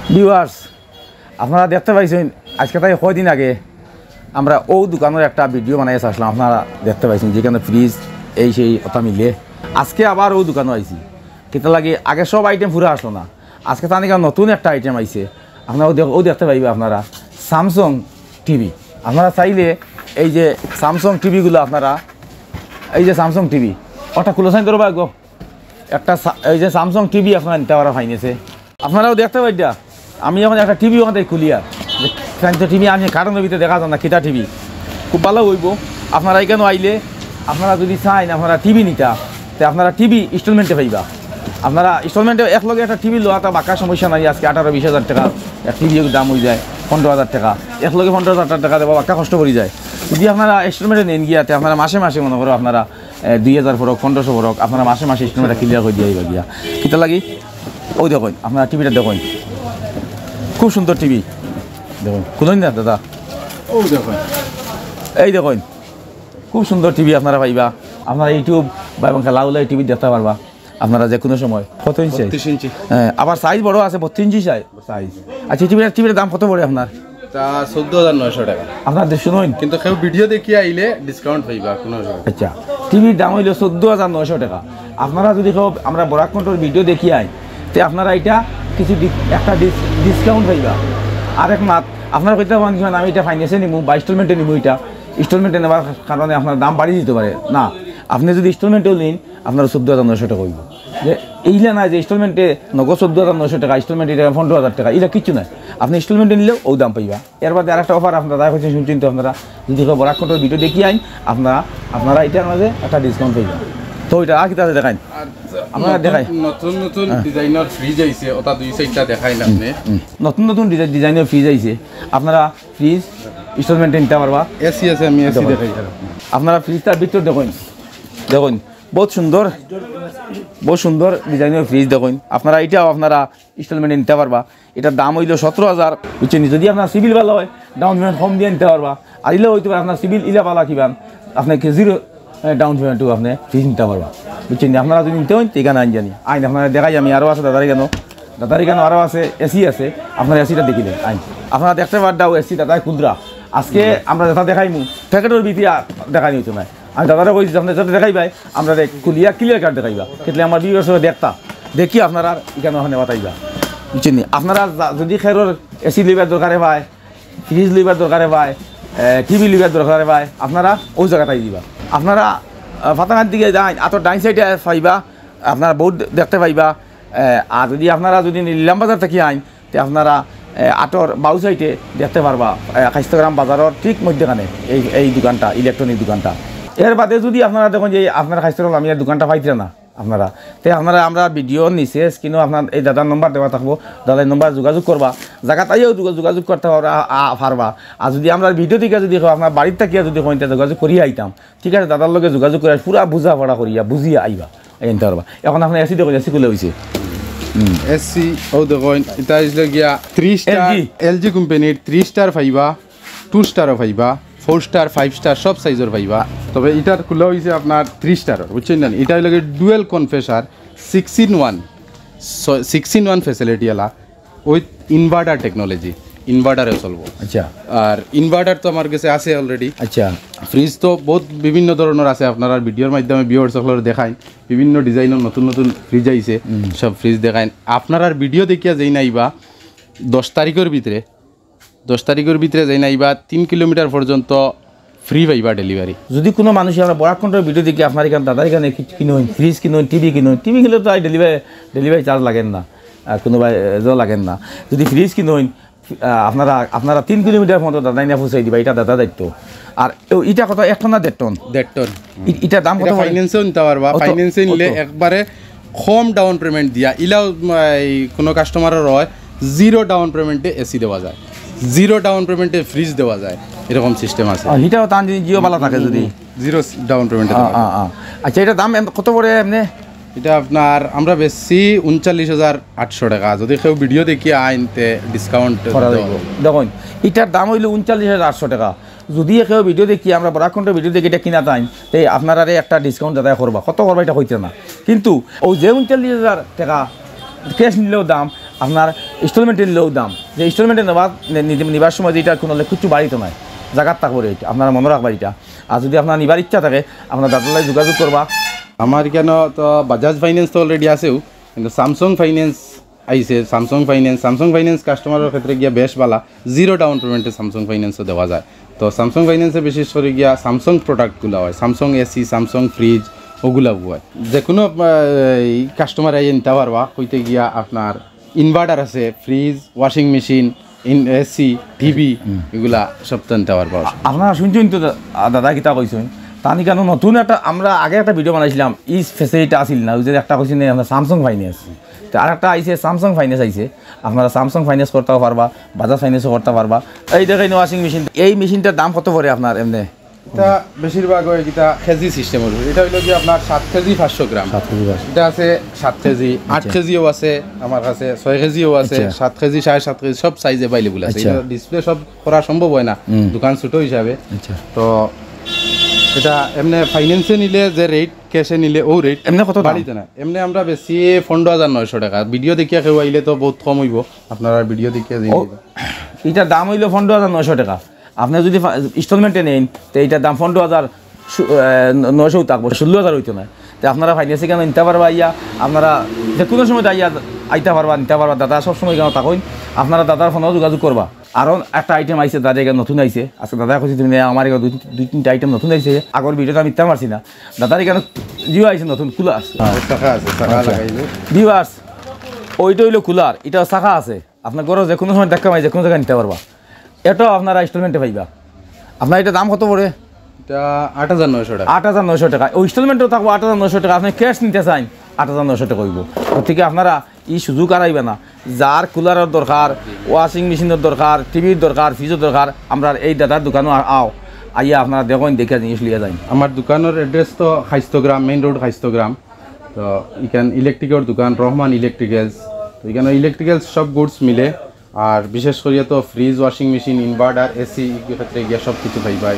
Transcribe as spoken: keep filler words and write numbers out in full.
ভিউয়ার্স, আপনারা দেখতে পাইছেন, আজকে তাই কয়দিন আগে আমরা অউ দোকানর একটা ভিডিও বানাইয়া আসলাম। আপনারা দেখতে পাইছেন যেখানে ফ্রিজ এই সেই কথা মিলে। আজকে আবার অউ দোকানো আইছি। কিতা লাগি, আগে সব আইটেম পুরা আসলো না, আজকে তার নিকা নতুন একটা আইটেম আইছে। আপনারা অউ দেখ-, অউ দেখতে পাইবা আপনারা স্যামসাং টিভি। আপনারা চাইলে এই যে স্যামসাং টিভিগুলো আপনারা, এই যে স্যামসাং টিভি, ওটা খুলে সাইন ধরবা গো। একটা সা-, এই যে স্যামসাং টিভি আপনারা নিতে পারা ফাইনেছে। আপনারাও দেখতে পাইরা, আমি এখন একটা টিভি ওখান থেকে খুলিয়া, যে ফ্যান তো টিভি আমি কার্টনের ভিতরে দেখা যায় না, কিতা টিভি, খুব ভালা অইবো। আপনারা এখানে আইলে আপনারা যদি চাইন আপনারা টিভি নিতা, তে আপনারা টিভি ইনস্টলমেন্টে পাইবা। আপনারা ইনস্টলমেন্টে একলগে একটা টিভি লওয়াটা বাক্কা সমস্যা নাই। আজকে আঠারো বিশ হাজার টেকা এক টিভি দাম অই যায়, পনেরো হাজার টেকা, একলগে পনেরো হাজার টেকা দেওয়া বাক্কা কষ্ট পড়ি যায়। যদি আপনারা ইনস্টলমেন্টে নেন গিয়া, তে আপনারা মাসে মাসে মনে করো আপনারা এ, দুই হাজার পড়ুক, পনেরোশো পড়ুক, আপনারা মাসে মাসে ইনস্টলমেন্টটা ক্লিয়ার করি দিয়া আইবা গিয়া। কিতা লাগি? অউ দেখইন, আপনারা টিভিটা দেখইন, খুব সুন্দর টিভি। দেখইন, খুলইন না দাদা, অউ দেখইন, এই দেখইন, খুব সুন্দর টিভি আপনারা পাইবা। আপনারা YouTube বা এবং লাউলাই টিভি দেখতে পারবা আপনারা যে কোনো সময়। কত ইঞ্চি সাইজ? বত্রিশ ইঞ্চি। হ্যাঁ, আবার সাইজ বড় আছে, বত্রিশ ইঞ্চি সাইজ। সাইজ। আচ্ছা, টিভিটার, টিভিটার দাম কত পড়ে আপনার? তা চৌদ্দ হাজার নয়শো টেকা। আপনারা শুনইন। কিন্তু কেউ ভিডিও দেখিয়া আইলে ডিসকাউন্ট পাইবা, কোনো অসুবিধা নাই। আচ্ছা, টিভির দাম অইলো চৌদ্দ হাজার নয়শো টেকা। আপনারা যদি কেউ আমরা বরাক কণ্ঠর ভিডিও দেখিয়া আইন, তে আপনারা ইটা কিছু ডি-, একটা ডিস-, ডিসকাউন্ট পাইবা। আরেক মাত, আপনারা কইতা পারইন কি, "আমি ইটা ফাইন্যান্সে নিমু বা ইনস্টলমেন্টে নিমু, ইটা ইনস্টলমেন্টে নেওয়ার কারণে আপনার দাম বাড়ি দিতে পারে।" না, আপনি যদি ইনস্টলমেন্টেও নিন, আপনার চৌদ্দ হাজার নয়শো টেকা অইবো। যে এইলা না যে ইনস্টলমেন্টে নগদ চৌদ্দ হাজার নয়শো টেকা, ইনস্টলমেন্টে ইটা পনেরো হাজার টেকা, ইলা কিচ্ছু নাই। আপনি ইনস্টলমেন্টে নিলেও অউ দাম পাইবা। এর বাদে আরেকটা অফার আপনারা দায় করছেন, শুনছেন তো আপনারা, যদি কেউ বরাক কণ্ঠর ভিডিও দেখিয়া আইন, আপনারা, আপনারা ইটার মাঝে একটা ডিসকাউন্ট পাইবা। তো ইটা আর কিতা আছে দেখাইন। আর আপনারা নতুন, দেখাই। নতুন নতুন হ্যাঁ। ডিজাইনর ফ্রিজ আইছে, ওটা দুই সাইডটা দেখাইন আপনি। হুম। নতুন নতুন ডিজাইন, ডিজাইনর ফ্রিজ আইছে, আপনারা ফ্রিজ ইনস্টলমেন্টে নিতে পারবা। এসি আছে, আমি এসি দেখইন। দেখাই আর। আপনারা ফ্রিজটার ভিতর দেখইন, দেখইন, বহুত সুন্দর, বহুত সুন্দর ডিজাইনর ফ্রিজ দেখইন। আপনারা ইটাও আপনারা ইনস্টলমেন্টে নিতে পারবা। ইটার দাম অইলো সতেরো হাজার, বুঝছেন নি? যদি আপনার সিবিল ভালা অয়, ডাউন পেমেন্ট কম দিয়া নিতে পারবা। আর ইলা অইতে পারে আপনার সিবিল ইলা ভালা কিবান, আপনি কি জিরো, এ, ডাউন পেমেন্টও আপনি ফ্রিজ নিতে পারবা, বুঝছেন নি? আপনারা যদি নিতে অইন, তে ইখানো আইন জানি। আইন আপনারা দেখাই আমি, আরও আছে দাদার ইখানো, দাদার ইখানো আরও আছে, এসি আছে, আপনারা এসিটা দেখিলেন। আইন আপনারা দেখতে পারবা, এসি দাদায় কুদরা। আজকে আমরা যেটা দেখাইমু, প্যাকেটর ভিতরে দেখানি অইতো নায়। আমি দাদারে কইছি, "আপনি যেটা দেখাইবায়, আমরারে খুলিয়া ক্লিয়ার কাট দেখাইবা।" কিতলে আমার ভিউয়ার্সরা দেখতা, দেখি আপনারা ইখানো ওখানো বাতাইবা। বুঝছেন নি? আপনারা যা-, যদি খেরর এসি লইবার দরকারে পায়, ফ্রিজ লইবার দরকারে পায়, এ, টিভি লইবার দরকারে পায়, আপনারা অউ জাগাত আই দিবা। আপনারা, আ, ফাতাকান্দি দিকে যাইন, আতর ডাইন সাইডে পাইবা, আপনারা বোর্ড দেখতে পাইবা। এ, আর যদি আপনারা যদি নিলাম বাজার থাকি আইন, তে আপনারা, এ, আতর বাউ সাইডে দেখতে পারবা, এ, খাইস্তগ্রাম বাজারর ঠিক মধ্যখানে এই, এই দোকানটা, ইলেকট্রনিক দোকানটা। এর বাদে যদি আপনারা দেখইন যে আপনারা খাইস্তগ্রাম লামিয়ার দোকানটা পাইতরা না আপনারা, তে আপনারা আমরার ভিডিওর নিচে স্ক্রিনো আপনার এই দাদার নম্বর দেওয়া থাকবো, দাদার নম্বর যোগাযোগ করবা, জাগাত আইয়াও যোগা-, যোগাযোগ করতে পারবা, আ-, আ-, পারবা। আর যদি আমরার ভিডিও দেখিয়া যদি কেউ আপনার বাড়িত থাকিয়া যদি কইন, তে যোগাযোগ করিয়া আইতাম, ঠিক আছে, দাদার লগে যোগাযোগ করিয়া পুরা বুঝাপড়া করিয়া বুঝিয়া আইবা, আনতে পারবা। এখন আপনার এসি দেখইন, এসি খুলে অইছে। এসি, অউ দেখইন, ইটা অইলো গিয়া থ্রি স্টার, এলজি। এলজি কোম্পানির থ্রি স্টার পাইবা, টু স্টারও পাইবা, ফোর স্টার, ফাইভ স্টার, সব সাইজর পাইবা। তবে ইটার খুলা অইছে আপনার থ্রি স্টারর, বুঝছেন নি? ইটা অইলো গিয়া ডুয়েল কনফেসার, six in one, six in one facility আলা, উইথ ইনভার্টার টেকনোলজি, ইনভার্টারে চলবো। আচ্ছা। আর ইনভার্টার তো আমার কাছে আছে অলরেডি। আচ্ছা। ফ্রিজ তো বহুত বিভিন্ন ধরনর আছে, আপনারার ভিডিওর মাধ্যমে ভিউয়ার্স অকলরে দেখাইন, বিভিন্ন ডিজাইনর নতুন নতুন ফ্রিজ আইছে, সব ফ্রিজ দেখাইন। আপনারার ভিডিও দেখিয়া যেইন আইবা, দশ তারিখর ভিতরে, দশ তারিখর ভিতরে যেইন আইবা, তিন কিলোমিটার পর্যন্ত ফ্রি পাইবা ডেলিভারি। যদি কোনো মানুষে আমরা বরাক কণ্ঠর ভিডিও দেখি আপনার ইখান দাদার ইখানে কি-, কিনইন, ফ্রিজ কিনইন, টিভি কিনইন, টিভি কিনলে তো আর ডেলিভারি, ডেলিভারি চার্জ লাগের না, আর কোনো বা-, এ, লাগের না। যদি ফ্রিজ কিনইন, আ, আপনারা, আপনারা তিন কিলোমিটার পর্যন্ত দাদায় নিয়া পৌঁছাই দিবা, ইটা দাদার দায়িত্ব। আর ও, ইটা কত, এক টন না দেড় টন? দেড় টন। ই-, ইটার দাম কত ইটা পড়ে? ফাইন্যান্সেও নিতে পারবা, কত? ফাইন্যান্সে নিলে কত? একবারে কম ডাউন পেমেন্ট দিয়া, ইলাও, উম, এই কোনো কাস্টমারর অয়, জিরো ডাউন পেমেন্টে এসি দেওয়া যায়, জিরো ডাউন পেমেন্টে ফ্রিজ দেওয়া যায়, এরকম সিস্টেম আছে। আ, ইটাও তান যদি জিও বালা থাকে যদি। জিরো ডাউন পেমেন্টে আ, দেওয়া যায়। আ, আ। আচ্ছা, ইটার দাম এম-, কত পড়ে এমনে? ইটা আপনার আমরা বেচছি ঊনচল্লিশ হাজার আটশো টেকা। যদি কেউ ভিডিও দেখিয়া আইন, তে ডিসকাউন্ট করা দেওয়া যাইবো। অইবো। দেখইন, ইটার দাম অইলো ঊনচল্লিশ হাজার আটশো টেকা। যদি কেউ ভিডিও দেখি, আমরা বরাক কণ্ঠর ভিডিও দেখি ইটা কিনা তাইন, তে আপনারারে একটা ডিসকাউন্ট দাদায় করবা। কত করবা ইটা কইতে না, কিন্তু অউ যে ঊনচল্লিশ হাজার টেকা ক্যাশ নিলেও দাম, আপনার ইনস্টলমেন্টে নিলেও দাম, যে ইনস্টলমেন্টে নেবার, নে-, নিতে, নিবার সময় যে এটা কোনো কিচ্ছু বাড়িত নাই, জাগাত থাকবো রেট, আপনারা মনে রাখবা এটা। আর যদি আপনার নিবার ইচ্ছা থাকে, আপনার দাদার লগে যোগাযোগ করবা। আমার কেন তো বাজাজ ফাইন্যান্স তো অলরেডি আছেও, কিন্তু স্যামসাং ফাইন্যান্স আইছে, স্যামসাং ফাইন্যান্স, স্যামসাং ফাইন্যান্স কাস্টমারের ক্ষেত্রে গিয়া বেশ ভালা, জিরো ডাউন পেমেন্টে স্যামসাং ফাইন্যান্সও দেওয়া যায়। তো স্যামসাং ফাইন্যান্সে বিশেষ করে গিয়া স্যামসাং প্রোডাক্টগুলা হয়, স্যামসাং এসি, স্যামসাং ফ্রিজ, ওগুলা হয়। যে কোনো আহ, এই কাস্টমার আইয়া নিতে পারবা, কইতে গিয়া আপনার ইনভার্টার আছে, fridge, washing machine, AC, TV, এগুলা সব তো নিতে পারবা। আপনারা শুনছেন তো দা-, দাদা কিতা কইছেন, তানি কেন নতুন একটা, আমরা আগে একটা ভিডিও বানাইছিলাম, এই ফেসিলিটি আসিল না, ওই যে একটা কইছেন এই আমরা স্যামসাং ফাইন্যান্স, তো আর একটা আইছে স্যামসাং ফাইন্যান্স আইছে, আপনারা স্যামসাং ফাইন্যান্স করতেও পারবা, বাজাজ ফাইন্যান্সও করতে পারবা। এই দেখেন ওয়াশিং মেশিন, এই মেশিনটার দাম কত পড়ে আপনার এমনি? এটা বেশিরভাগ হয় এটা কেজি সিস্টেমের উপর। এটা হইলো কি আপনার সাত কেজি পাঁচশো গ্রাম। সাত কেজি পাঁচশো। এটা আছে সাত কেজি, আট আচ্ছা। কেজিও আছে আমার কাছে, ছয় কেজিও আছে, আচ্ছা। সাত কেজি, সাড়ে সাত কেজি, সব সাইজ অ্যাভেলেবল আছে। আচ্ছা। এটা ডিসপ্লে সব করা সম্ভব হয় না, হুম। দোকান ছোট হিসাবে। আচ্ছা। তো এটা এমনি ফাইন্যান্সে নিলে যে রেট, ক্যাশে নিলে ও রেট। এমনি কত দাম? বাড়িতে না, এমনি আমরা বেশি পনেরো হাজার নয়শো টাকা। ভিডিও দেখিয়া কেউ আইলে তো বহুত কম হইব, আপনারা ভিডিও দেখিয়া ও, জেনে নিবা। এটার দাম হইলো পনেরো হাজার নয়শো টাকা। আপনি যদি ইনস্টলমেন্টে নেন, তো এইটার দাম পনেরো হাজার নয়শো থাকবো, ষোলো হাজার হইতো না। তো আপনারা ফাইন্যান্সে কেন নিতে পারবা, আইয়া আপনারা যে কোনো সময় আইয়া আইতে পারবা, নিতে পারবা। দাদা সবসময় কেন থাকইন, আপনারা দাদার ফোনেও যোগাযোগ করবা। আরও একটা আইটেম আইছে, দাদা এখানে নতুন আইছে, আজকে দাদা কইছে তুমি নেও, আমার এখানে দুই দুই তিনটা আইটেম নতুন আইছে। আগর ভিডিওতে আমি দিতে পারছি না, দাদার এখানে জিও আইছে নতুন, কুলার। শাখা আছে, শাখা আচ্ছা। লাগাইলে। ভিউয়ার্স, ওইটা হইলো কুলার, এটা শাখা আছে। আপনার ঘরে যে কোনো সময় দেখা মাই যে কোনো জায়গায় নিতে পারবা। এটাও আপনারা ইনস্টলমেন্টে পাইবা। আপনার এটা দাম কত পড়ে? এটা আট হাজার নয়শো টাকা। আট হাজার নয়শো টাকা। ওই ইনস্টলমেন্টও থাকবো আট হাজার নয়শো টাকা। আপনি ক্যাশ নিতে চান, আট হাজার নয়শো টাকা হইব। গতিকে আপনারা এই সুযোগ আর আইবা না। যার কুলারের দরকার, ওয়াশিং মেশিনের দরকার, টিভির দরকার, ফ্রিজের দরকার, আমরা এই দাদার দোকানও আ-, আও, আইয়া আপনারা দেখইন, দেখিয়া জিনিস লিয়া যাইন। আমার দোকানের অ্যাড্রেস তো খাইস্তগ্রাম, মেইন রোড খাইস্তগ্রাম। তো এখান ইলেকট্রিকের দোকান, রহমান ইলেকট্রিক্যালস। তো এখানে ইলেকট্রিক্যালস সব গুডস মিলে, আর বিশেষ করিয়া তো fridge, washing machine, inverter, AC, এই ক্ষেত্রে গিয়া সব কিছু পাইবা।